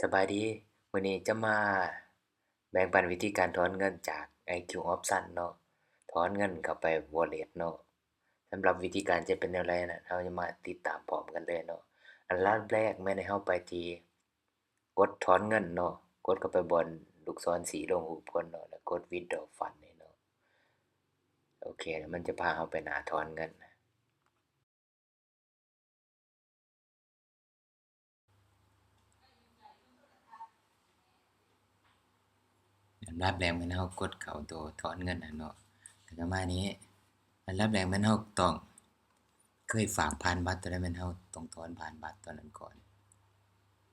ສະບາຍດີ, ມື້ນີ້ຈະມາແບ່ງປັນວິທີການຖອນເງິນຈາກ ໄອຄິວ Option ເນາະ, ຖອນເງິນເຂົ້າໄປ Wallet ເນາະ. ສຳລັບວິທີການຈະເປັນແນວໃດນັ້ນ ເຮົາຈະມາຕິດຕາມພ້ອມກັນເລີຍເນາະ. ອັນດັບແລກແມ່ນໃຫ້ເຮົາໄປທີ່ກົດຖອນເງິນເນາະ, ກົດເຂົ້າໄປບ່ອນລູກສອນສີລົງຮູບຄົນເນາະ ແລ້ວກົດ Withdraw Fund ນີ້ເນາະ. ໂອເຄ, ມັນຈະພາເຮົາໄປໜ້າຖອນເງິນ. ອັນດັບແລກແມ່ນເຮົາກົດເຂົ້າໂຕຖອນເງິນຫັ້ນເນາະ, ແລ້ວກໍມານີ້ ອັນດັບແລກແມ່ນເຮົາຕ້ອງເຄີຍຝາກຜ່ານບັດ, ໂຕໃດແມ່ນເຮົາຕ້ອງຖອນຜ່ານບັດໂຕນັ້ນກ່ອນ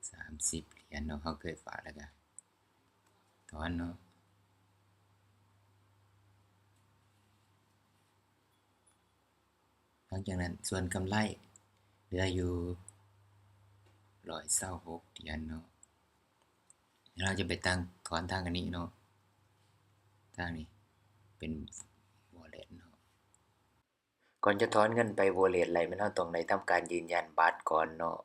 ສາມສິບຫຼຽນເນາະ, ເຮົາເຄີຍຝາກແລ້ວກໍຖອນເນາະ. ຫຼັງຈາກນັ້ນສ່ວນກຳໄລເຫຼືອຢູ່ຮ້ອຍຊາວຫົກຫຼຽນເນາະ, ແລ້ວເຮົາຈະໄປຕັ້ງຖອນທາງອັນນີ້ເນາະ, ທາງນີ້ເປັນ Wallet ເນາະ. ກ່ອນຈະຖອນເງິນໄປ Wallet ໄດ້ ແມ່ນເຮົາຕ້ອງໄດ້ທຳການຢືນຢັນບັດກ່ອນເນາະ,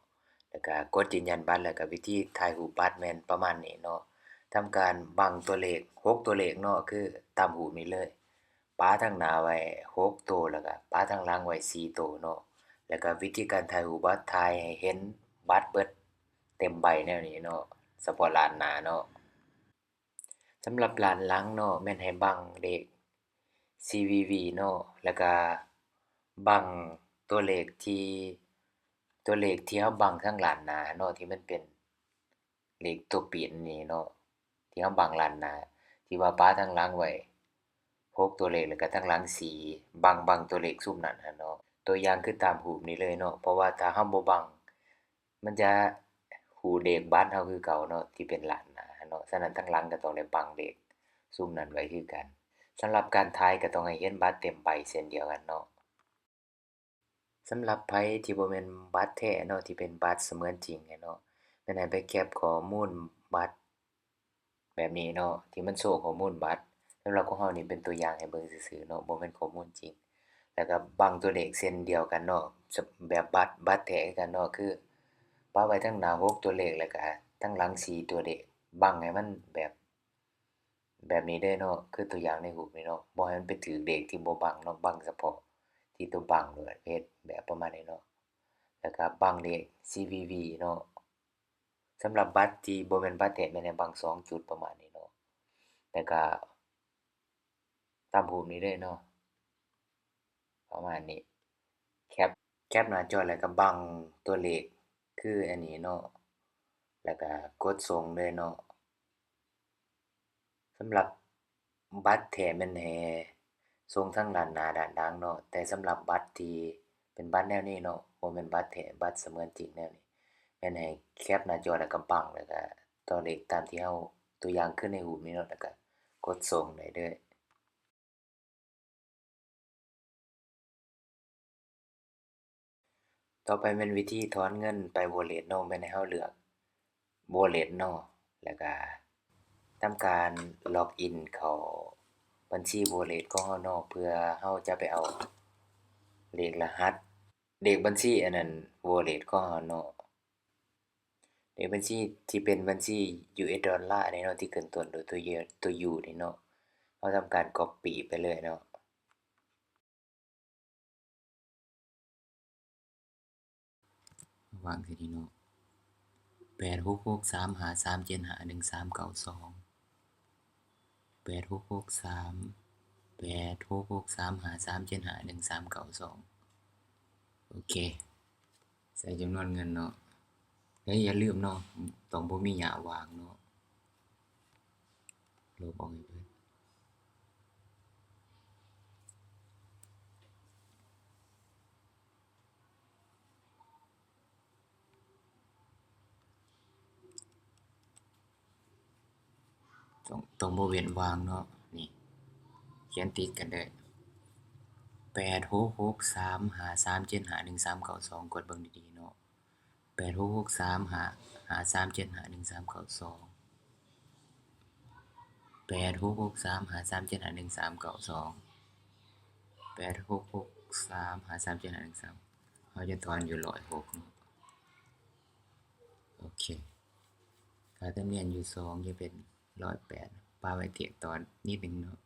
ແລ້ວກະກົດຢືນຢັນບັດ ແລ້ວກະວິທີຖ່າຍຮູບບັດແມ່ນປະມານນີ້ເນາະ. ທຳການບັງຕົວເລກ ຫົກຕົວເລກເນາະ, ຄືຕາມຮູບນີ້ເລີຍ. ປະທາງໜ້າໄວ້ຫົກໂຕ ແລ້ວກະປະທາງຫຼັງໄວ້ສີ່ໂຕເນາະ, ແລ້ວກະວິທີການຖ່າຍຮູບບັດ ຖ່າຍໃຫ້ເຫັນບັດເບິດເຕັມໃບແນວນີ້ເນາະ, ສະເພາະລ້ານໜ້າເນາະ. ສຳລັບລ້ານຫຼັງເນາະ ແມ່ນໃຫ້ບັງເລກ ຊີວີວີ ເນາະ, ແລ້ວກະບັງຕົວເລກທີ່ ຕົວເລກທີ່ເຮົາບັງທາງລ້ານໜ້າເນາະ, ທີ່ມັນເປັນເລກຕົວປີ້ນນີ້ເນາະ, ທີ່ເຮົາບັງລ້ານໜ້າ ທີ່ວ່າປະທາງຫຼັງໄວ້ຫົກຕົວເລກ ແລ້ວກະທາງຫຼັງສີ່, ບັງ ບັງຕົວເລກຊຸມນັ້ນຫັ້ນເນາະ. ຕົວຢ່າງຄືຕາມຮູບນີ້ເລີຍເນາະ, ເພາະວ່າຖ້າເຮົາບໍ່ບັງ ມັນຈະຮູບເລກບັດເຮົາຄືເກົ່າເນາະ ທີ່ເປັນລ້ານໜ້າເນາະ, ສະນັ້ນທາງຫຼັງກໍຕ້ອງໄດ້ບັງເລກຊຸມນັ້ນໄວ້ຄືກັນ. ສຳລັບການຖ່າຍກໍຕ້ອງໃຫ້ເຫັນບັດເຕັມໃບເຊັ່ນດຽວກັນເນາະ. ສຳລັບໃຜທີ່ບໍ່ແມ່ນບັດແທ້ເນາະ ທີ່ເປັນບັດສະເໝືອນຈິງເນາະ, ແມ່ນໃຫ້ໄປແກັບຂໍ້ມູນບັດ ແບບນີ້ເນາະ ທີ່ມັນໂຊຂໍ້ມູນບັດ. ສຳລັບຂອງເຮົານີ້ເປັນຕົວຢ່າງໃຫ້ເບິ່ງຊື່ໆເນາະ, ບໍ່ແມ່ນຂໍ້ມູນຈິງ. ແລ້ວກໍບັງຕົວເລກເຊັ່ນດຽວກັນເນາະ, ແບບບັດ ບັດແທ້ຄືກັນເນາະ, ຄືປະໄວ້ທາງໜ້າຫົກຕົວເລກ ແລ້ວກໍທາງຫຼັງສີ່ຕົວເລກ, ບັງໃຫ້ມັນແບບ ແບບນີ້ເດ້ເນາະ, ຄືຕົວຢ່າງໃນຮູບນີ້ເນາະ, ບໍ່ໃຫ້ມັນໄປຖືກເລກທີ່ບໍ່ບັງເນາະ, ບັງສະເພາະທີ່ຕົວບັງໂລດ, ເຮັດແບບປະມານນີ້ເນາະ. ແລ້ວກໍບັງເລກ ຊີວີວີ ເນາະ. ສຳລັບບັດທີ່ບໍ່ແມ່ນບັດແທ້ ແມ່ນໃຫ້ບັງສອງຈຸດປະມານນີ້ເນາະ, ແລ້ວກະຕາມຮູບນີ້ເລີຍເນາະ, ປະມານນີ້. ແຄັບ ແຄັບໜ້າຈໍ ແລ້ວກະບັງຕົວເລກຄືອັນນີ້ເນາະ, ແລ້ວກະກົດສົ່ງເລີຍເນາະ. ສຳລັບບັດແທ້ແມ່ນໃຫ້ສົ່ງທາງດ້ານໜ້າດ້ານຫຼັງເນາະ, ແຕ່ສຳລັບບັດທີ່ເປັນບັດແນວນີ້ເນາະ, ບໍ່ແມ່ນບັດແທ້ ບັດສະເໝືອນຈິງແນວນີ້, ແມ່ນໃຫ້ແຄັບໜ້າຈໍ ແລ້ວກໍບັງ ແລ້ວກໍຕົວເລກຕາມທີ່ເຮົາ ຕົວຢ່າງຄືໃນຮູບນີ້ເນາະ, ແລ້ວກໍກົດສົ່ງໄດ້ເລີຍ. ຕໍ່ໄປແມ່ນວິທີຖອນເງິນໄປ Wallet ເນາະ, ແມ່ນໃຫ້ເຮົາເລືອກ Wallet ເນາະ, ແລ້ວກະທຳການ log in ເຂົ້າບັນຊີ Wallet ຂອງເຮົາເນາະ, ເພື່ອເຮົາຈະໄປເອົາເລກລະຫັດ ເລກບັນຊີອັນນັ້ນ Wallet ຂອງເຮົາເນາະ. ເລກບັນຊີທີ່ເປັນບັນຊີ ຢູເອສ ດອນລານີ້ເນາະ, ທີ່ຂຶ້ນຕົ້ນດ້ວຍຕົວ U ນີ້ເນາະ, ເຮົາທຳການ copy ໄປເລີຍເນາະ. ວາງໃສ່ນີ້ເນາະ, ແປດຫົກຫົກສາມຫ້າສາມເຈັດຫ້າໜຶ່ງສາມເກົ້າສອງ. ແປດຫົກຫົກສາມ ແປດຫົກຫົກສາມຫ້າສາມເຈັດຫ້າໜຶ່ງສາມເກົ້າສອງ. ໂອເຄ, ໃສ່ຈຳນວນເງິນເນາະ, ແລະຢ່າລືມເນາະ, ຕ້ອງບໍ່ມີຫຍ້າວ່າງເນາະ, ລົບອອກໃຫ້ເບິດ. ຕ້ອງ ຕ້ອງບໍ່ເວັ້ນວ່າງເນາະ, ນີ້ ຂຽນຕິດກັນເດີ, ແປດຫົກຫົກສາມຫ້າສາມເຈັດຫ້າໜຶ່ງສາມເກົ້າສອງ. ກົດເບິ່ງດີໆເນາະ, ແປດຫົກຫົກສາມຫ້າ ຫ້າສາມເຈັດຫ້າໜຶ່ງສາມເກົ້າສອງ. ແປດຫົກຫົກສາມຫ້າສາມເຈັດຫ້າໜຶ່ງສາມເກົ້າສອງ. ແປດຫົກຫົກສາມຫ້າສາມເຈັດຫ້າໜຶ່ງສາມ. ເຮົາຈະຖອນຢູ່ຮ້ອຍຫົກເນາະ. ໂອເຄ, ຄ່າທຳນຽມຢູ່ສອງ ຈະເປັນຮ້ອຍແປດ ປະໄວ້ເທດຕອນນິດໜຶ່ງເນາະ.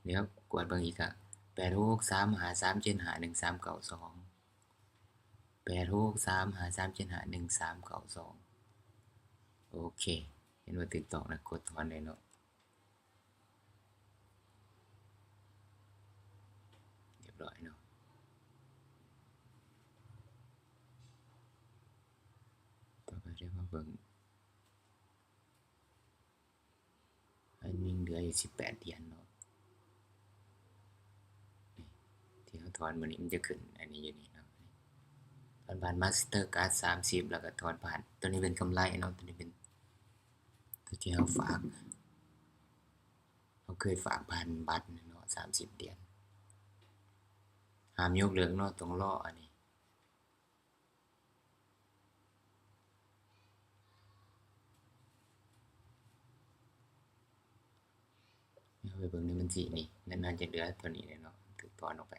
ດຽວກວດເບິ່ງອີກ ກະ ແປດຫົກສາມຫ້າສາມເຈັດຫ້າໜຶ່ງສາມເກົ້າສອງ ແປດຫົກສາມຫ້າສາມເຈັດຫ້າໜຶ່ງສາມເກົ້າສອງ. ໂອເຄ ເຫັນວ່າຖືກຕ້ອງແລ້ວ ກົດຖອນໄດ້ເນາະ. ຮຽບຮ້ອຍເນາະ. ຕໍ່ໄປເຮົາມາເບິ່ງ ອັນນີ້ເຫຼືອຢູ່ສິບແປດຫຼຽນເນາະ. ນີ້ ທີ່ເຮົາຖອນມື້ນີ້ ມັນຈະຂຶ້ນອັນນີ້ຢູ່ນີ້ເນາະ. ຖອນຜ່ານ Mastercard ສາມສິບ ແລ້ວກໍຖອນຜ່ານ ຕົວນີ້ເປັນກຳໄລເນາະ, ຕົວນີ້ເປັນຕົວທີ່ເຮົາຝາກ ເຮົາເຄີຍຝາກຜ່ານບັດເນາະ ສາມສິບຫຼຽນ. ຫ້າມຍົກເລີກເນາະ, ຕ້ອງລໍອັນນີ້. ເຮົາໄປເບິ່ງໃນບັນຊີນີ້ ເງິນເຮົາຈະເຫຼືອເທົ່ານີ້ແຫຼະເນາະ ຖືກຖອນອອກໄປ.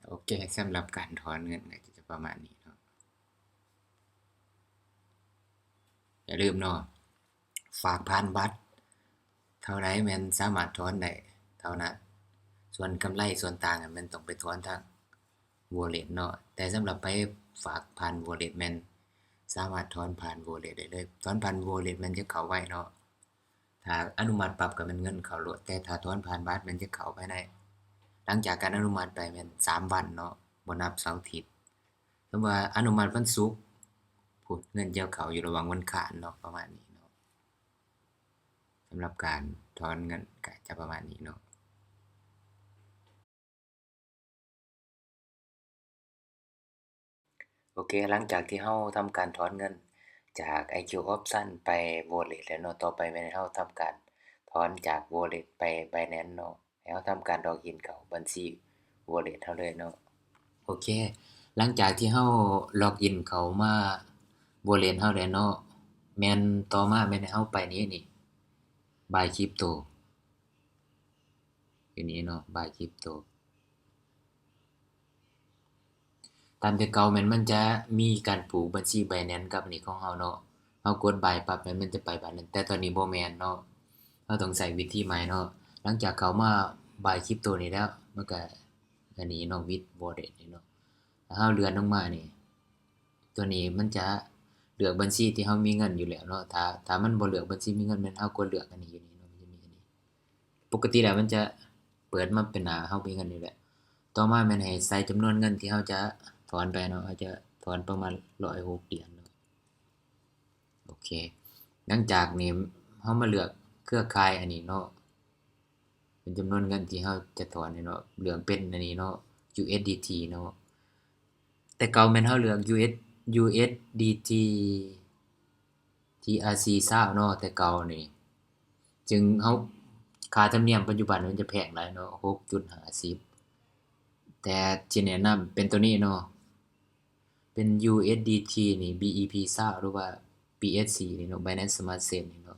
ໂອເຄ ສຳລັບການຖອນເງິນກໍຈະປະມານນີ້ເນາະ. ຢ່າລືມເນາະ ຝາກຜ່ານບັດເທົ່າໃດແມ່ນສາມາດຖອນໄດ້ເທົ່ານັ້ນ, ສ່ວນກຳໄລສ່ວນຕ່າງແມ່ນຕ້ອງໄປຖອນທາງ Wallet ເນາະ. ແຕ່ສຳລັບໃຜຝາກຜ່ານ Wallet ແມ່ນສາມາດຖອນຜ່ານ Wallet ໄດ້ເລີຍ. ຖອນຜ່ານ Wallet ແມ່ນຈະເຂົ້າໄວເນາະ, ຖ້າອະນຸມັດປັບກໍແມ່ນເງິນເຂົ້າໂລດ, ແຕ່ຖ້າຖອນຜ່ານບັດແມ່ນຈະເຂົ້າພາຍໃນ ຫຼັງຈາກການອະນຸມັດໄປແມ່ນສາມວັນເນາະ, ບໍ່ນັບເສົາອາທິດ. ສົມມຸດວ່າອະນຸມັດວັນສຸກ ພຸ້ນ ເງິນຈະເຂົ້າຢູ່ລະຫວ່າງວັນອັງຄານເນາະ ປະມານນີ້ເນາະ. ສຳລັບການຖອນເງິນກໍຈະປະມານນີ້ເນາະ. ໂອເຄ ຫຼັງຈາກທີ່ເຮົາທຳການຖອນເງິນຈາກ IQ Option ໄປ Wallet ແລ້ວເນາະ, ຕໍ່ໄປແມ່ນໃຫ້ເຮົາທຳການຖອນຈາກ Wallet ໄປ Binance ເນາະ. ໃຫ້ເຮົາທຳການ log in ເຂົ້າບັນຊີ Wallet ເຮົາເລີຍເນາະ. ໂອເຄ ຫຼັງຈາກທີ່ເຮົາ log in ເຂົ້າມາ Wallet ເຮົາແລ້ວເນາະ, ແມ່ນຕໍ່ມາແມ່ນໃຫ້ເຮົາໄປນີ້ ນີ້ Buy Crypto ຢູ່ນີ້ເນາະ Buy Crypto. ຕາມແຕ່ເກົ່າແມ່ນມັນຈະມີການຜູກບັນຊີ Binance ກັບອັນນີ້ຂອງເຮົາເນາະ, ເຮົາກົດ Buy ປັບແມ່ນມັນຈະໄປ Binance ແຕ່ຕອນນີ້ບໍ່ແມ່ນເນາະ, ເຮົາຕ້ອງໃຊ້ວິທີໃໝ່ເນາະ. ຫຼັງຈາກເຂົ້າມາ Buy Crypto ນີ້ແລ້ວ ມັນກະອັນນີ້ເນາະ With Wallet ນີ້ເນາະ, ເຮົາເລື່ອນລົງມານີ້ ຕົວນີ້ມັນຈະເລືອກບັນຊີທີ່ເຮົາມີເງິນຢູ່ແລ້ວເນາະ. ຖ້າ ຖ້າມັນບໍ່ເລືອກບັນຊີມີເງິນ ແມ່ນເຮົາກົດເລືອກອັນນີ້ຢູ່ນີ້ເນາະ, ມັນຈະມີອັນນີ້ ປົກກະຕິແລ້ວມັນຈະເປີດມາເປັນໜ້າເຮົາມີເງິນນີ້ແຫຼະ. ຕໍ່ມາແມ່ນໃຫ້ໃສ່ຈຳນວນເງິນທີ່ເຮົາຈະຖອນໄປເນາະ, ເຮົາຈະຖອນປະມານຮ້ອຍຫົກຫຼຽນເນາະ. ໂອເຄ ຫຼັງຈາກນີ້ເຮົາມາເລືອກເຄືອຂ່າຍອັນນີ້ເນາະ, ເປັນຈຳນວນເງິນທີ່ເຮົາຈະຖອນນີ້ເນາະ, ເລືອກເປັນອັນນີ້ເນາະ USDT ເນາະ. ແຕ່ເກົ່າແມ່ນເຮົາເລືອກ US USDT TRC ຊາວເນາະ ແຕ່ເກົ່ານີ້, ຈຶ່ງເຮົາ ຄ່າທຳນຽມປັດຈຸບັນມັນຈະແພງຫຼາຍເນາະ ຫົກຈຸດຫ້າສິບ, ແຕ່ຊິແນະນຳເປັນໂຕນີ້ເນາະ ເປັນ USDT ນີ້ BEP ຊາວ ຫຼືວ່າ BSC ນີ້ເນາະ Binance Smart Chain ນີ້ເນາະ.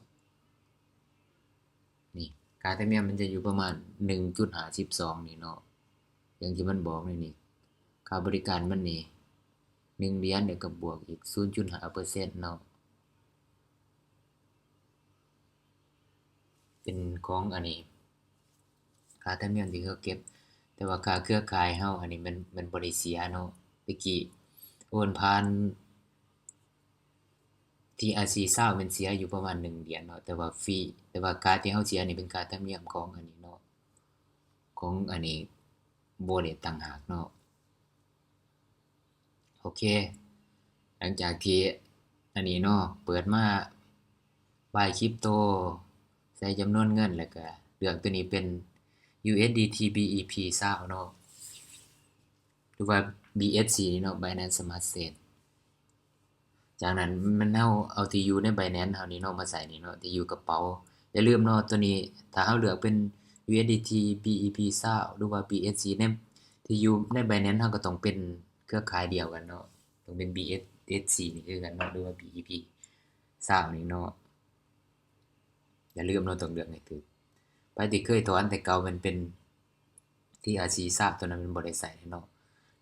ນີ້ ຄ່າທຳນຽມມັນຈະຢູ່ປະມານໜຶ່ງຈຸດຫ້າສິບສອງນີ້ເນາະ, ຢ່າງທີ່ມັນບອກນີ້ ນີ້ ຄ່າບໍລິການມັນນີ້ ໜຶ່ງຫຼຽນ ແລ້ວກໍບວກອີກສູນຈຸດຫ້າເປີເຊັນເນາະ, ເປັນຂອງອັນນີ້ ຄ່າທຳນຽມທີ່ເຂົາເກັບ. ແຕ່ວ່າຄ່າເຄືອຂ່າຍເຮົາອັນນີ້ມັນ ມັນບໍ່ໄດ້ເສຍເນາະ, ແຕ່ກີ້ໂອນຜ່ານ TRC ຊາວແມ່ນເສຍຢູ່ປະມານໜຶ່ງຫຼຽນເນາະ, ແຕ່ວ່າຟຣີ ແຕ່ວ່າຄ່າທີ່ເຮົາເສຍນີ້ເປັນຄ່າທຳນຽມຂອງອັນນີ້ເນາະ, ຂອງອັນນີ້ Wallet ຕ່າງຫາກເນາະ. ໂອເຄ ຫຼັງຈາກທີ່ອັນນີ້ເນາະ ເປີດມາ Buy Crypto ໃສ່ຈຳນວນເງິນ ແລ້ວກະເລືອກໂຕນີ້ເປັນ USDT BEP ຊາວເນາະ ຫຼືວ່າ BSC ເນາະ Binance Smart Chain. ຈາກນັ້ນແມ່ນເຮົາເອົາທີ່ຢູ່ໃນ Binance ເຮົານີ້ເນາະ ມາໃສ່ນີ້ເນາະ ທີ່ຢູ່ກະເປົາ. ຢ່າລືມເນາະ ໂຕນີ້ຖ້າເຮົາເລືອກເປັນ USDT BEP ຊາວ ຫຼືວ່າ BSC ໃນ ທີ່ຢູ່ໃນ Binance ເຮົາກໍຕ້ອງເປັນເຄືອຂ່າຍດຽວກັນເນາະ, ຕ້ອງເປັນ BSC ນີ້ຄືກັນເນາະ ຫຼືວ່າ BEP ຊາວນີ້ເນາະ. ຢ່າລືມເນາະ ຕ້ອງເລືອກໃຫ້ຖືກ. ໃຜທີ່ເຄີຍຖອນແຕ່ເກົ່າແມ່ນເປັນ TRC ຊາວ ຕົວນັ້ນມັນບໍ່ໄດ້ໃສ່ເນາະ,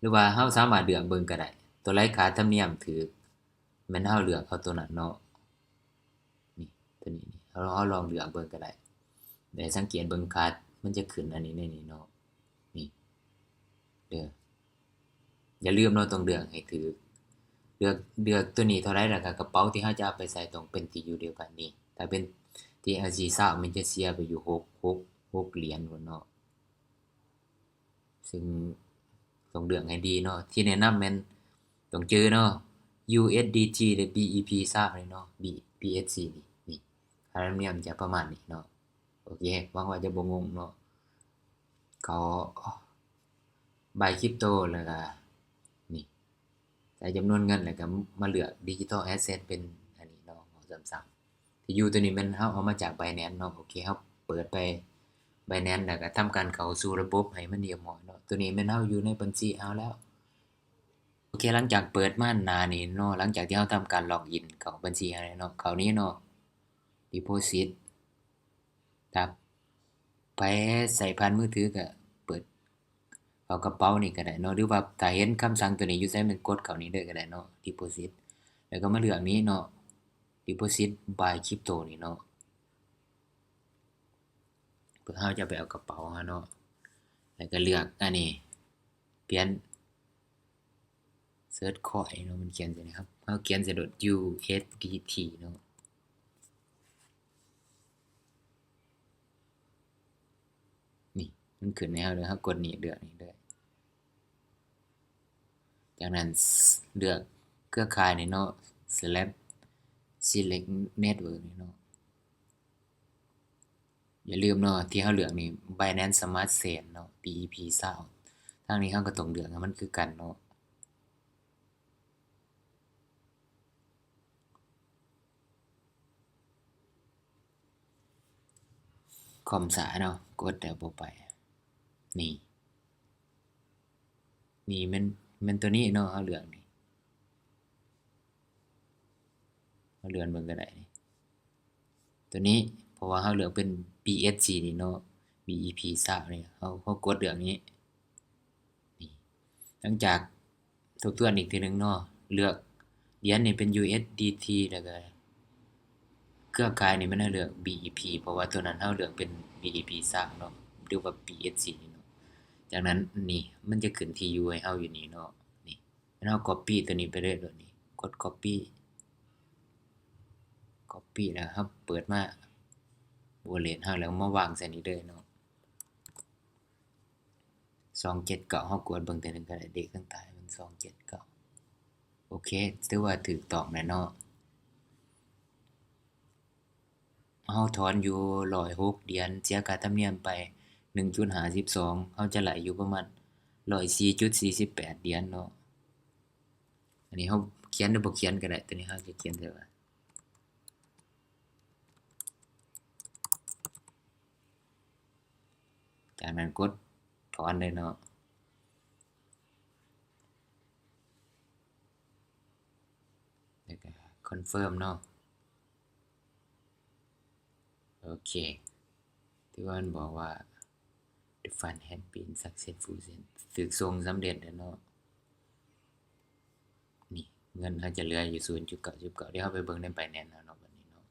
ຫຼືວ່າເຮົາສາມາດເລືອກເບິ່ງກໍໄດ້ ຕົວໃດຄ່າທຳນຽມຖືກ ແມ່ນເຮົາເລືອກເອົາໂຕນັ້ນເນາະ ນີ້ ໂຕນີ້ ນີ້ ເຮົາ ເຮົາລອງເລືອກເບິ່ງກໍໄດ້ ແຕ່ສັງເກດເບິ່ງຄ່າ ມັນຈະຂຶ້ນອັນນີ້ໃນນີ້ເນາະ ນີ້ ເດີ ຢ່າລືມເນາະ ຕ້ອງເລືອກໃຫ້ຖືກ ເລືອກ ເລືອກໂຕນີ້ເທົ່າໃດ ແລ້ວກໍກະເປົາທີ່ເຮົາຈະເອົາໄປໃສ່ຕ້ອງເປັນທີ່ຢູ່ດຽວກັນນີ້ ຖ້າເປັນທີ່ແອລຊີຊາວ ມັນຈະເສຍໄປຢູ່ຫົກ ຫົກ ຫົກຫຼຽນພຸ້ນເນາະ ຊຶ່ງຕ້ອງເລືອກໃຫ້ດີເນາະ ທີ່ແນະນຳແມ່ນຕ້ອງຈື່ເນາະ ຢູເອສດີທີ ແລະ ບີອີພີຊາວນີ້ເນາະ ບີ ບີເອສຊີ ນີ້ ນີ້ ຄ່າທຳນຽມຈະປະມານນີ້ເນາະ ໂອເຄ ຫວັງວ່າຈະບໍ່ງົງເນາະ ເຂົາບາຍຄຣິບໂຕ ແລ້ວກະນີ້ ໃສ່ຈຳນວນເງິນ ແລ້ວກະມາເລືອກດິຈິຕອລແອັດເຊັດ ເປັນອັນນີ້ເນາະ ເວົ້າຊ້ຳໆ ທີ່ຢູ່ໂຕນີ້ແມ່ນເຮົາເອົາມາຈາກໄບແນນເນາະ ໂອເຄ ເຮົາເປີດໄປໄບແນນ ແລ້ວກະທຳການເຂົ້າສູ່ລະບົບໃຫ້ມັນຮຽບຮ້ອຍເນາະ ໂຕນີ້ແມ່ນເຮົາຢູ່ໃນບັນຊີເຮົາແລ້ວ ໂອເຄ ຫຼັງຈາກເປີດມາໜ້ານີ້ເນາະ ຫຼັງຈາກທີ່ເຮົາທຳການລັອກອິນເຂົ້າບັນຊີເຮົາແລ້ວເນາະ ເຂົ້ານີ້ເນາະ ດີໂພຊິດ ຖ້າໃຜໃຊ້ຜ່ານມືຖືກໍເປີດເຂົ້າກະເປົານີ້ກໍໄດ້ເນາະ ຫຼືວ່າຖ້າເຫັນຄຳສັ່ງໂຕນີ້ຢູ່ໃສ ແມ່ນກົດເຂົ້ານີ້ເລີຍກໍໄດ້ເນາະ ດີໂພຊິດ ແລ້ວກໍມາເລືອກນີ້ເນາະ ດີໂພຊິດບາຍຄຣິບໂຕນີ້ເນາະ ເພື່ອເຮົາຈະໄປເອົາກະເປົາເຮົາເນາະ ແລ້ວກໍເລືອກອັນນີ້ ປ່ຽນ ເສີດຄອຍເນາະ ມັນຂຽນໃສ່ນີ້ ເຮົາ ເຮົາຂຽນໃສ່ໂລດ ຢູເອສດີທີ ເນາະ ນີ້ ມັນຂຶ້ນໃຫ້ເຮົາເລີຍ ເຮົາກົດນີ້ ເລືອກນີ້ເລີຍ ຈາກນັ້ນເລືອກເຄືອຂ່າຍນີ້ເນາະ ສະແລັບ ຊີເລັກເນັດເວີກນີ້ເນາະ ຢ່າລືມເນາະ ທີ່ເຮົາເລືອກນີ້ ໄບແນນສະມາດເຊນເນາະ ບີອີພີຊາວ ທາງນີ້ເຮົາກໍຕ້ອງເລືອກໃຫ້ມັນຄືກັນເນາະ ຄອມຊ້າເນາະ ກົດແລ້ວບໍ່ໄປ ນີ້ ນີ້ແມ່ນ ແມ່ນໂຕນີ້ເນາະ ເຮົາເລືອກນີ້ ເຮົາເລື່ອນເບິ່ງກໍໄດ້ນີ້ ໂຕນີ້ ເພາະວ່າເຮົາເລືອກເປັນບີເອສຊີນີ້ເນາະ ບີອີພີຊາວນີ້ ເຮົາ ເຮົາກົດເລືອກນີ້ ນີ້ ຫຼັງຈາກທົບທວນອີກເທື່ອໜຶ່ງເນາະ ເລືອກຫຼຽນນີ້ເປັນຢູເອສດີທີ ແລ້ວກໍເຄືອຂ່າຍນີ້ແມ່ນໃຫ້ເລືອກບີອີພີ ເພາະວ່າໂຕນັ້ນເຮົາເລືອກເປັນບີອີພີຊາວເນາະ ຫຼືວ່າບີເອສຊີນີ້ເນາະ ຈາກນັ້ນນີ້ມັນຈະຂຶ້ນທີ່ຢູ່ໃຫ້ເຮົາຢູ່ນີ້ເນາະ ນີ້ ແລ້ວເຮົາກັອບປີ້ຕົວນີ້ໄປເລີຍໂລດນີ້ ກົດກັອບປີ້ ກັອບປີ້ແລ້ວເຮົາເປີດມາ ວໍເລັດເຮົາ ແລ້ວມາວາງໃສ່ນີ້ເລີຍເນາະ ສອງເຈັດເກົ້າ ເຮົາກວດເບິ່ງເທື່ອໜຶ່ງກໍໄດ້ ເລກທາງໃຕ້ມັນ ສອງເຈັດເກົ້າ ໂອເຄ ຖືວ່າຖືກຕ້ອງແລ້ວເນາະ ເຮົາຖອນຢູ່ຮ້ອຍຫົກຫຼຽນ ເສຍຄ່າທຳນຽມໄປໜຶ່ງຈຸດຫ້າສິບສອງ ເຮົາຈະໄຫຼຢູ່ປະມານຮ້ອຍສີ່ຈຸດສີ່ສິບແປດຫຼຽນເນາະ ອັນນີ້ເຮົາຂຽນຫຼືບໍ່ຂຽນກໍໄດ້ ຕົວນີ້ເຮົາຈະຂຽນໃສ່ວ່າ ຈາກນັ້ນກົດຖອນເລີຍເນາະ ແລ້ວກໍຄອນເຟີມເນາະ ໂອເຄ ຖືວ່າມັນບອກວ່າ The fund has been successful sent ຖືກສົ່ງສຳເລັດແລ້ວເນາະ ນີ້ເງິນເຮົາຈະເຫຼືອຢູ່ສູນຈຸດເກົ້າສິບເກົ້າ ດຽວເຮົາໄປເບິ່ງໃນໄບແນນເຮົາເນາະ ບັດນີ້ເນາະ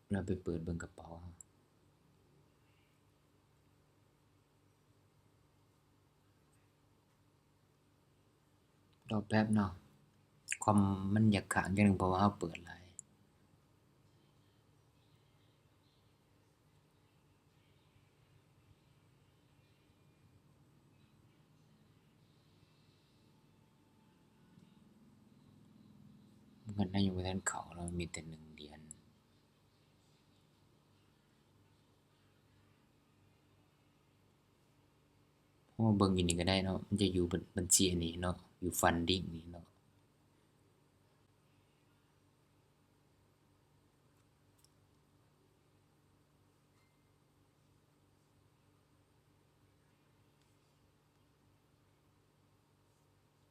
ເຮົາໄປເປີດເບິ່ງກະເປົາເຮົາ ລໍແປັບເນາະ ຄອມມັນຢາກຄ້າງຈັ່ງໜຶ່ງ ເພາະວ່າເຮົາເປີດຫຼາຍ ເງິນເຮົາຍັງບໍ່ທັນເຂົ້າເນາະ ມີແຕ່ໜຶ່ງຫຼຽນ ເຮົາມາເບິ່ງຢູ່ນີ້ກໍໄດ້ເນາະ ມັນຈະຢູ່ບັນ ບັນຊີອັນນີ້ເນາະ ຢູ່ຟັນດິ້ງນີ້ເນາະ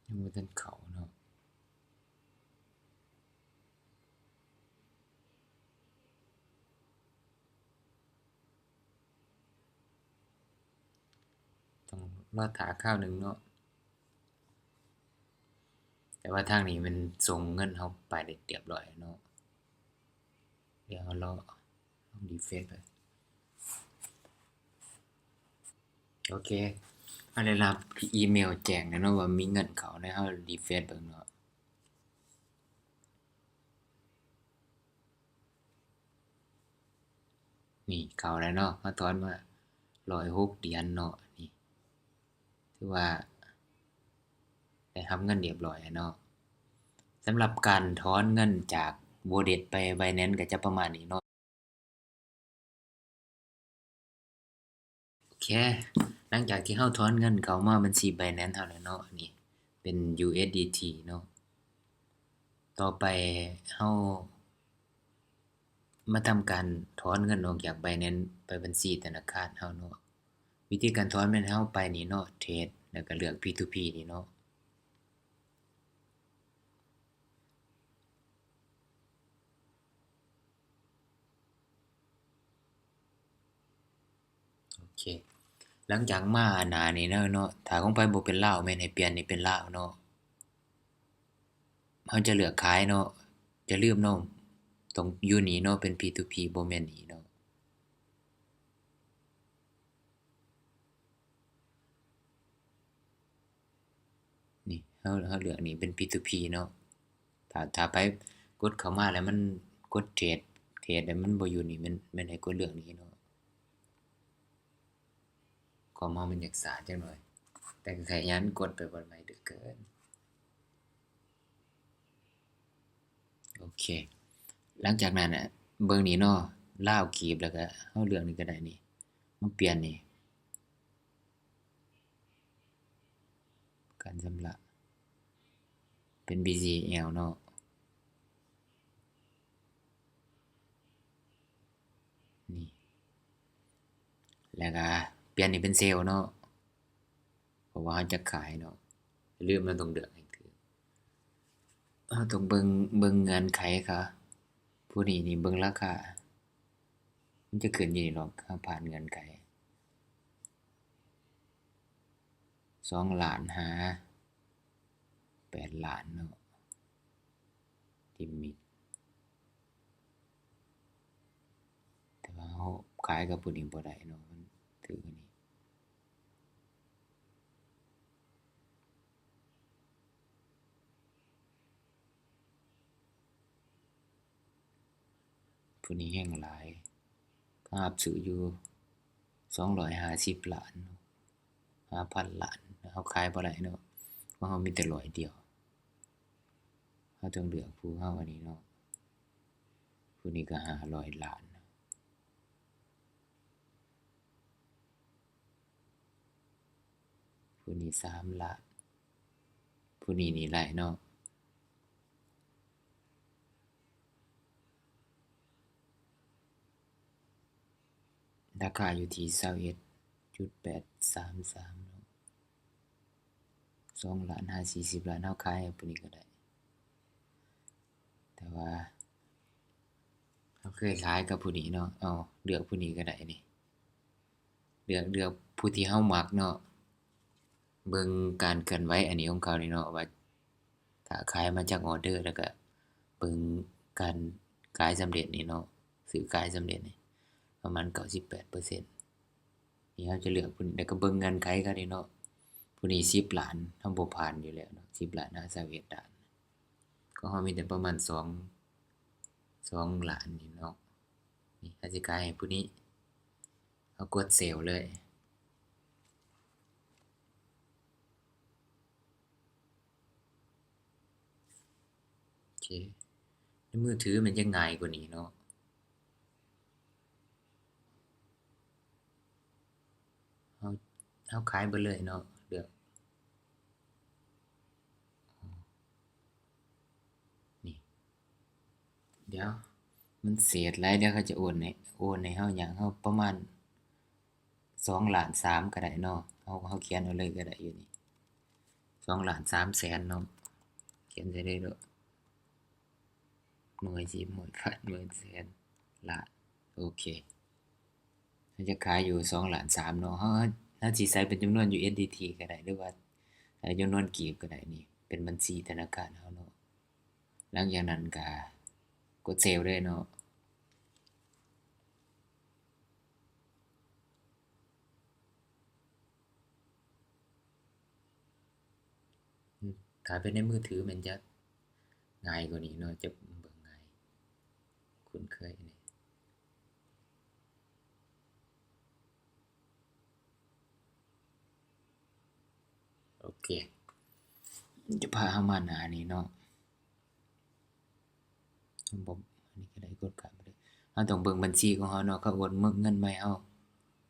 ຍັງບໍ່ທັນເຂົ້າເນາະ ຕ້ອງລໍຖ້າຄາວໜຶ່ງເນາະ ແຕ່ວ່າທາງນີ້ມັນສົ່ງເງິນເຮົາໄປໄດ້ຮຽບຮ້ອຍແລ້ວເນາະ. ດຽວເຮົາລໍ ລອງຣີເຟຣຊເບິ່ງ. ໂອເຄ ເຮົາໄດ້ຮັບອີເມວແຈ້ງແລ້ວເນາະວ່າມີເງິນເຂົ້າ ແລ້ວເຮົາຣີເຟຣຊເບິ່ງເນາະ. ນີ້ເຂົ້າແລ້ວເນາະ ເຮົາຖອນມາຮ້ອຍຫົກຫຼຽນເນາະ. ນີ້ຖືວ່າໄດ້ຮັບເງິນຮຽບຮ້ອຍແລ້ວເນາະ. ສຳລັບການຖອນເງິນຈາກ Wallet ໄປ Binance ກໍຈະປະມານນີ້ເນາະ. ໂອເຄ ຫຼັງຈາກທີ່ເຮົາຖອນເງິນເຂົ້າມາບັນຊີ Binance ເຮົາແລ້ວເນາະ ນີ້ເປັນ USDT ເນາະ. ຕໍ່ໄປເຮົາມາທຳການຖອນເງິນອອກຈາກ Binance ໄປບັນຊີທະນາຄານເຮົາເນາະ. ວິທີການຖອນແມ່ນເຮົາໄປນີ້ເນາະ Trade ແລ້ວກໍເລືອກ P two P ນີ້ເນາະ. ໂອເຄ ຫຼັງຈາກມາໜ້ານີ້ແລ້ວເນາະ ຖ້າຂອງໃຜບໍ່ເປັນລາວ ແມ່ນໃຫ້ປ່ຽນນີ້ເປັນລາວເນາະ. ເຮົາຈະເລືອກຂາຍເນາະ ຢ່າລືມເນາະ ຕ້ອງຢູ່ນີ້ເນາະ ເປັນ P two P ບໍ່ແມ່ນນີ້ເນາະ. ນີ້ ເຮົາ ເຮົາເລືອກນີ້ເປັນ P two P ເນາະ. ຖ້າ ຖ້າໃຜກົດເຂົ້າມາແລ້ວມັນ ກົດເທຣດ ເທຣດແລ້ວມັນບໍ່ຢູ່ນີ້ ແມ່ນ ແມ່ນໃຫ້ກົດເລືອກນີ້ເນາະ. ຄອມເຮົາມັນຢາກຊ້າຈັກໜ້ອຍ ແຕ່ກໍຂະຫຍັນກົດໄປບ່ອນໃໝ່ເຫຼືອເກີນ. ໂອເຄ ຫຼັງຈາກນັ້ນນະ ເບິ່ງນີ້ເນາະ ລາວກີບ ແລ້ວກໍເຮົາເລືອກນີ້ກໍໄດ້ນີ້ ມາປ່ຽນນີ້ ການຊຳລະເປັນ BCL ເນາະ ນີ້ ແລ້ວກໍປ່ຽນນີ້ເປັນເຊວເນາະ ເພາະວ່າເຮົາຈະຂາຍເນາະ. ຢ່າລືມ ເຮົາຕ້ອງເລືອກໃຫ້ຖືກ ເຮົາຕ້ອງເບິ່ງ ເບິ່ງເງື່ອນໄຂເຂົາ ຜູ້ນີ້ນີ້ເບິ່ງລາຄາ ມັນຈະຂຶ້ນຢູ່ນີ້ດອກ ເຮົາຜ່ານເງື່ອນໄຂ ສອງລ້ານຫາແປດລ້ານເນາະ ລິມິດ ແຕ່ວ່າເຮົາຂາຍກັບຜູ້ນີ້ບໍ່ໄດ້ເນາະ ມັນຖືກກວ່ານີ້. ຜູ້ນີ້ແຮງຫຼາຍ ເຂົາຮັບຊື້ຢູ່ສອງຮ້ອຍຫ້າສິບລ້ານເນາະ ຫ້າພັນລ້ານ ເຮົາຂາຍບໍ່ໄດ້ເນາະ ເພາະເຮົາມີແຕ່ຮ້ອຍດຽວ ເຮົາຕ້ອງເລືອກຜູ້ເຮົາອັນນີ້ເນາະ ຜູ້ນີ້ກໍຫ້າຮ້ອຍລ້ານ. ຜູ້ນີ້ສາມລ້ານ ຜູ້ນີ້ນີ້ໄດ້ເນາະ ລາຄາຢູ່ທີ່ຊາວເອັດຈຸດແປດສາມສາມເນາະ ສອງລ້ານຫາສີ່ສິບລ້ານ ເຮົາຂາຍໃຫ້ຜູ້ນີ້ກໍໄດ້ ແຕ່ວ່າເຮົາເຄີຍຂາຍກັບຜູ້ນີ້ເນາະ ເອົາ ເລືອກຜູ້ນີ້ກໍໄດ້ນີ້ ເລືອກ ເລືອກຜູ້ທີ່ເຮົາມັກເນາະ ເບິ່ງການເຄື່ອນໄຫວອັນນີ້ຂອງເຂົານີ້ເນາະ ວ່າຖ້າຂາຍມາຈັກອໍເດີ ແລ້ວກະເບິ່ງການຂາຍສຳເລັດນີ້ເນາະ ຊື້ຂາຍສຳເລັດນີ້ປະມານເກົ້າສິບແປດເປີເຊັນ ນີ້ເຮົາຈະເລືອກຜູ້ນີ້ ແລ້ວກໍເບິ່ງເງື່ອນໄຂເຂົານີ້ເນາະ ຜູ້ນີ້ສິບລ້ານ ເຮົາບໍ່ຜ່ານຢູ່ແລ້ວເນາະ ສິບລ້ານຫາຊາວເອັດລ້ານ ຂອງເຮົາມີແຕ່ປະມານສອງ ສອງລ້ານນີ້ເນາະ ນີ້ເຮົາຊິຂາຍໃຫ້ຜູ້ນີ້ ເຮົາກົດເຊວເລີຍ ໂອເຄ ໃນມືຖືມັນຈະງ່າຍກວ່ານີ້ເນາະ ເຮົາ ເຮົາຂາຍເບິດເລີຍເນາະ ເລືອກ ນີ້ ດຽວ ມັນເສດຫຼາຍ ດຽວເຂົາຈະໂອນໃຫ້ ໂອນໃຫ້ເຮົາຫຍັງ ເຮົາປະມານສອງລ້ານສາມກໍໄດ້ເນາະ ເຮົາ ເຮົາຂຽນເອົາເລີຍກໍໄດ້ຢູ່ນີ້ ສອງລ້ານສາມແສນເນາະ ຂຽນໃສ່ເລີຍໂລດ ໜ່ວຍ ສິບ ຮ້ອຍ ພັນ ໝື່ນ ແສນ ລ້ານ ໂອເຄ ເຮົາຈະຂາຍຢູ່ສອງລ້ານສາມເນາະ ເຮົາ ເຮົາຊິໃສ່ເປັນຈຳນວນ USDT ກໍໄດ້ ຫຼືວ່າໃສ່ຈຳນວນກີບກໍໄດ້ນີ້ ເປັນບັນຊີທະນາຄານເຮົາເນາະ. ຫຼັງຈາກນັ້ນກະກົດເຊບເລີຍເນາະ. ຖ້າເປັນໃນມືຖືແມ່ນຈະງ່າຍກວ່ານີ້ເນາະ, ຈະເບິ່ງງ່າຍ, ຄຸ້ນເຄີຍແດ່. ໂອເຄ, ຈະພາເຮົາມາໜ້ານີ້ເນາະ. ບໍ່ ອັນນີ້ກໍໄດ້ ກົດຂ້າມໄປເລີຍ. ເຮົາຕ້ອງເບິ່ງບັນຊີຂອງເຮົາເນາະ, ເຂົາໂອນເງິນມາໃຫ້ເຮົາ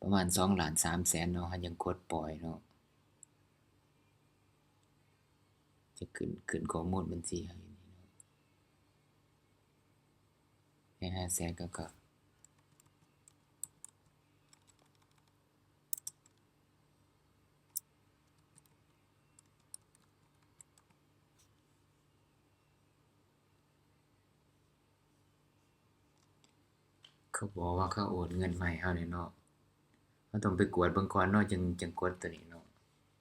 ປະມານສອງລ້ານສາມແສນເນາະ, ເຮົາຍັງກົດປ່ອຍເນາະ. ຈະຂຶ້ນ ຂຶ້ນຂໍ້ມູນບັນຊີເຮົາຢູ່ນີ້ເນາະ, ໃຫ້ຫ້າແສນເກົ້າເກົ້າ. ເຂົາບອກວ່າເຂົາໂອນເງິນມາໃຫ້ເຮົາແດ່ເນາະ. ເຮົາຕ້ອງໄປກວດເບິ່ງກ່ອນເນາະ, ຈຶ່ງ ຈຶ່ງກົດໂຕນີ້ເນາະ.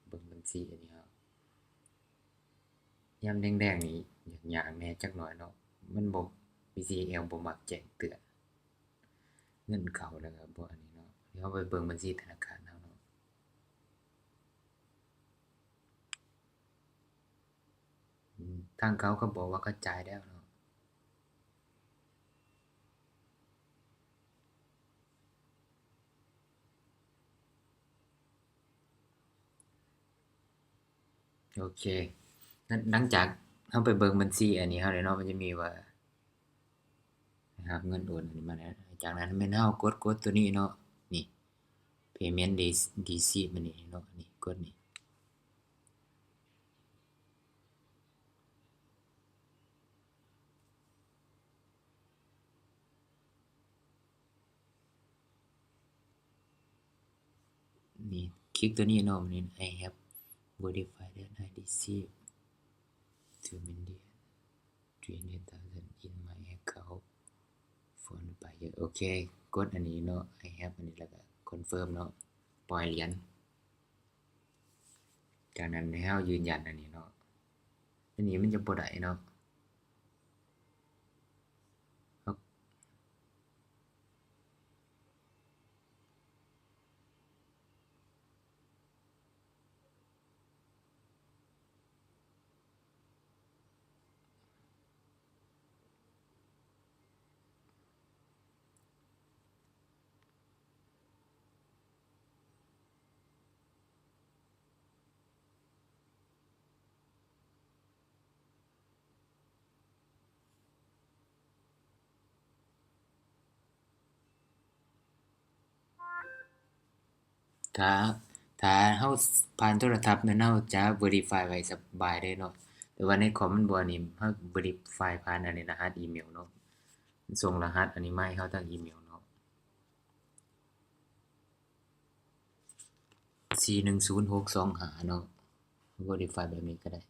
ເບິ່ງບັນຊີອັນນີ້ເນາະ. ຍາມແດງໆນີ້ຍາກໆແດ່ຈັກໜ້ອຍເນາະ, ມັນບໍ່ ບີຊີແອລ ບໍ່ມັກແຈ້ງເຕືອນເງິນເຂົ້າ ແລ້ວກໍບໍ່ອັນນີ້ເນາະ. ດຽວເຮົາໄປເບິ່ງບັນຊີທະນາຄານເຮົາເນາະ. ອືມ ທາງເຂົາກໍບອກວ່າເຂົາຈ່າຍແລ້ວເນາະ. ໂອເຄ, ຫຼັງຈາກເຮົາໄປເບິ່ງບັນຊີອັນນີ້ເຮົາແລ້ວເນາະ, ມັນຈະມີວ່າຮັບເງິນໂອນອັນນີ້ມາແລ້ວ. ຈາກນັ້ນແມ່ນເຮົາກົດ ກົດໂຕນີ້ເນາະ, ນີ້ payment receipt ອັນນີ້ເນາະ, ນີ້ ກົດນີ້. ນີ້ ຄລິກໂຕນີ້ເນາະ, ນີ້ I have verified that I received two million three hundred thousand in my account from the buyer. ໂອເຄ, ກົດອັນນີ້ເນາະ, I have ອັນນີ້ ແລ້ວກໍ confirm ເນາະ, ປ່ອຍຫຼຽນ. ຈາກນັ້ນໃຫ້ເຮົາຢືນຢັນອັນນີ້ເນາະ, ອັນນີ້ມັນຈະບໍ່ໄດ້ເນາະ. ຖ້າ ຖ້າເຮົາຜ່ານໂທລະທັບແມ່ນເຮົາຈະ verify ໄວ້ສະບາຍເລີຍເນາະ, ແຕ່ວ່າໃນຄອມມັນບໍ່ອັນນີ້, ເຮົາ verify ຜ່ານອັນນີ້ ລະຫັດອີເມວເນາະ, ສົ່ງລະຫັດອັນນີ້ມາໃຫ້ເຮົາທາງອີເມວເນາະ. ສີ່ໜຶ່ງສູນຫົກສອງຫ້າເນາະ, verify ແບບນີ້ກໍໄດ້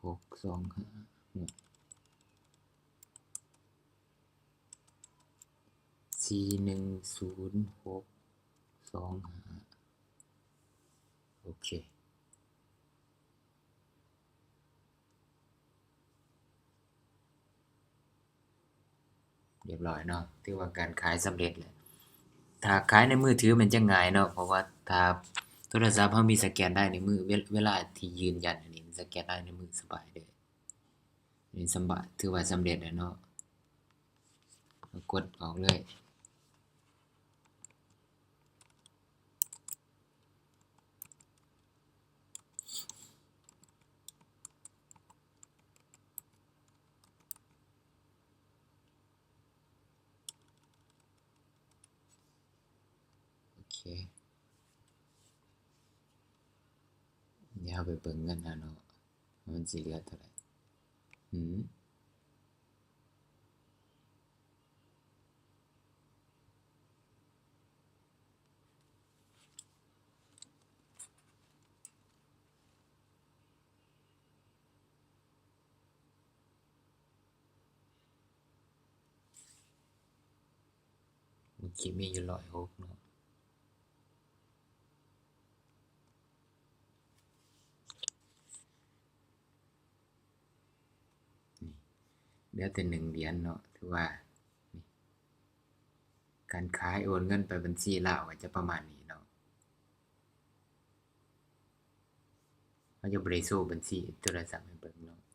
ຫົກສອງຫ້າເນາະ, ສີ່ໜຶ່ງສູນຫົກສອງຫ້າ. ໂອເຄ. ຮຽບຮ້ອຍເນາະ, ຖືວ່າການຂາຍສຳເລັດແລ້ວ. ຖ້າຂາຍໃນມືຖືມັນຈະງ່າຍເນາະ, ເພາະວ່າຖ້າໂທລະສັບເຮົາມີສະແກນລາຍນິ້ວມື, ເວ ເວລາທີ່ຢືນຢັນອັນນີ້ ສະແກນລາຍນິ້ວມືສະບາຍເລີຍ. ນີ້ສຳບາຍ, ຖືວ່າສຳເລັດແລ້ວເນາະ, ກົດອອກເລີຍ. ໂອເຄ, ດຽວເຮົາໄປເບິ່ງເງິນຫັ້ນເນາະ, ວ່າມັນຊິເຫຼືອເທົ່າໃດ. ຫືມ? ເມື່ອກີ້ມີຢູ່ຮ້ອຍຫົກເນາະ. ເຫຼືອແຕ່ໜຶ່ງຫຼຽນເນາະ ຖືວ່າ ນີ້ ການຂາຍໂອນເງິນໄປບັນຊີລາວກໍຈະປະມານນີ້ເນາະ. ເຮົາຈະບໍ່ໄດ້ໂຊບັນຊີໂທລະສັບໃຫ້ເບິ່ງເນາະ.